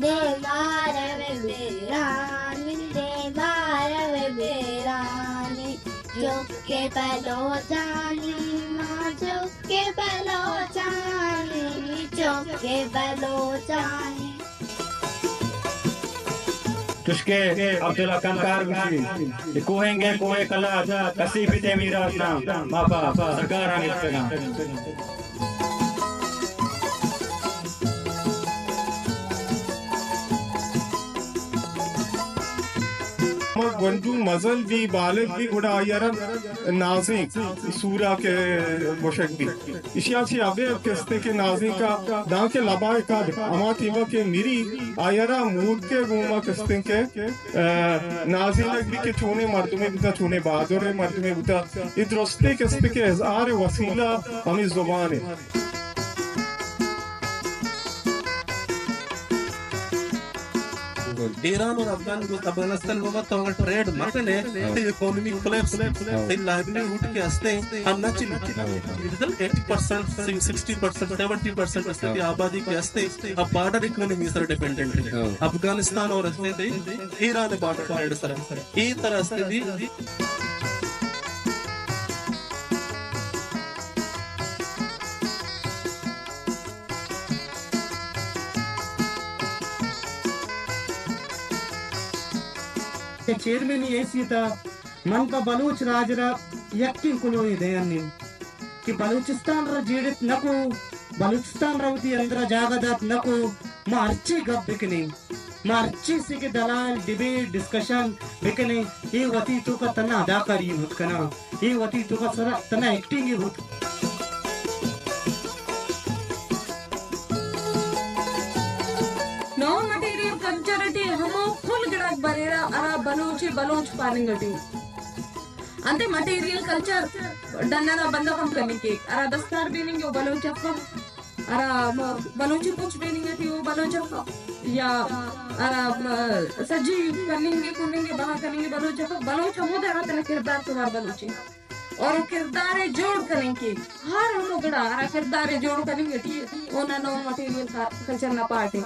دیما روے بیرانی، دیما روے بیرانی، چکے بلوچانی، ماں چکے بلوچانی، چکے بلوچانی۔ چشکے عبداللہ کنکار گوشی، اے کوہنگے کوہ کلاج، کسی پتے میراث نہ، ما پہ سرکاراں گپتگاں۔ گونڈو مزن بی، بالغ بی، گڑا آئی ءَ را نازینک سورا کہ گوشگ بی۔ ایشی ءَ چہ ابید کستیں کہ نازینک ءَ دانکہ لبا ءِ کد ہما ٹیم ءَ کہ مری، آئی ءَ را مودک ءِ گوما کستیں کہ، ءَ، نازینک بی کہ چونیں مردمے بوتا، چونیں بہادریں مردمے بوتا۔ اے درستیں کستیں کہ اظہار ءِ وسیلہ ہمے زبان اِنت۔ ایران اور افغان، افغانستان بابت تو اگر ٹریڈ مہ کنے، ہاں۔ تو اکانومی کولیپس، ہاں۔ تو لائیولیہوڈ کہ ہستے ہم نہ چلی۔ ہاں۔ Eighty percent, sixty percent, seventy percent ہستے، ہاں۔ آبادی کہ ہستے، اب بارڈر اکانومی سر ڈیپینڈنٹ ہے۔ ہاں۔ افغانستان اور ہستے تھے ایران بارڈر ٹریڈ سر۔ اے طرح ہستے بھی۔ کہ چیئرمینی حیثیت ءَ من پہ بلوچ راج ءَ را یکیں کلوہے دئین اِنت کہ بلوچستان ءَ را جیڑت نہ کو، بلوچستان ءَ را وتی اندر ءَ جاگہ دات نہ کو، ما ہرچی گپ بکنیں، ما ہرچی سے کہ دلائل، ڈیبیٹ، ڈسکشن بکنیں، اے وتی توکا تنا اداکاری بوت کناں، اے وتی توکا سرا تنا ایکٹنگ بوت۔ نان مٹیریل کلچر ٹی ہمو کل گڑاک بریرہ ہرا بلوچ ءِ بلوچ پاننگ ٹی۔ انتے مٹیریل کلچر ڈن ئنا بندغ ہم کننگ کیک، ہرا دستار بیننگ ءِ او بلوچ افک، ہرا م-، Balochi pitch banning T O Baloch افک، یا ہرا، م-، سجی کننگ ءِ، کننگ ءِ، بہا کننگ ءِ بلوچ افک، بلوچ ہمودے ہرا تینا کردار توار بلوچی اور او کردار ءِ جوڑ کننگ کیک۔ ہر ہمو گڑا ہرا کردار ءِ جوڑ کننگ ٹی اونا نان مٹیریل کا-، کلچر نا پارٹ ءِ۔